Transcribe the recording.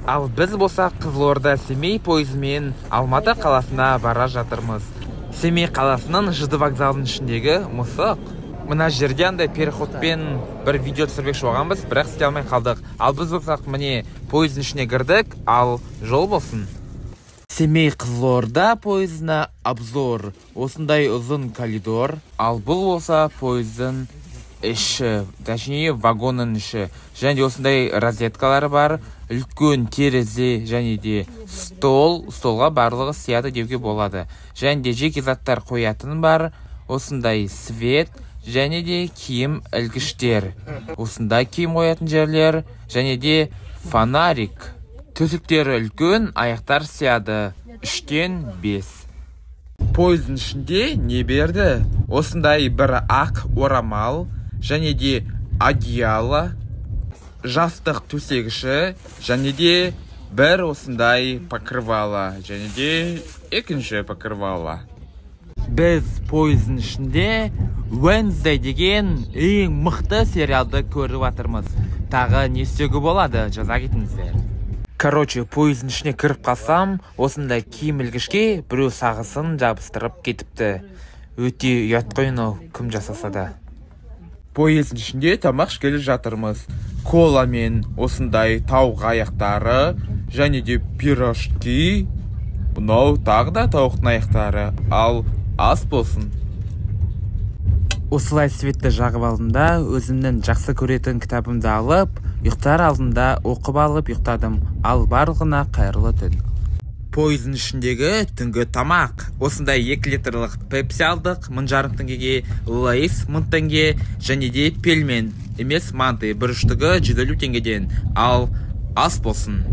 Ал біз болсақ Қызылорда Семей пойызымен Алматы қаласына бара жатырмыз. Семей қаласының ЖД вокзалының ішіндегі мысық. Мына жерде андай переходпен бір видео түсірмекші болғанбыз, бірақ істей алмай қалдық. Ал біз болсақ міне пойыздың ішіне кірдік, ал жол болсын. Семей Қызылорда пойызына обзор. Осындай ұзын коридор, ал бұл болса пойыздың іші, точнее вагонның іші. Және де осындай розеткалары бар, үлкен терезе және де стол, столға барлығы сияды деуге болады. Және де жеке заттар қоятын бар, осындай свет және де киім ілгіштер. Осындай киім қоятын жерлер және де фонарик. Төсектері үлкен, аяқтар сияды. 3-тен 5. Пойыздың ішінде не берді? Осындай бір ақ орамал және де одеяло, жастық төсегіші және де бір осындай покрывало және де екінші покрывало. Біз пойыздың ішінде Wednesday деген ең мықты сериалды көріп жатырмыз. Тағы не істеуге болады, жаза кетіңіздер. Короче, пойыздың ішіне кіріп қалсам, осындай киім ілгішке біреу сағысын жабыстырып кетіпті. Өте ұят қой мынау, кім жасаса да. Пойыздың ішінде тамақ ішкелі жатырмыз. Кола мен осындай тауық аяқтары және де пирожки. Мынау тағы да тауықтың аяқтары. Ал ас болсын. Осылай светті жағып алдым да, өзімнің жақсы көретін кітабымды алып, ұйықтар алдында оқып алып ұйықтадым. Ал барлығына қайырлы түн. Пойыздың ішіндегі түнгі тамақ. Осындай 2 литрлік пепси алдық, 1500 теңгеге, лейс 1000 теңге және де пельмен емес манты бір үштігі 150 теңгеден. Ал ас болсын.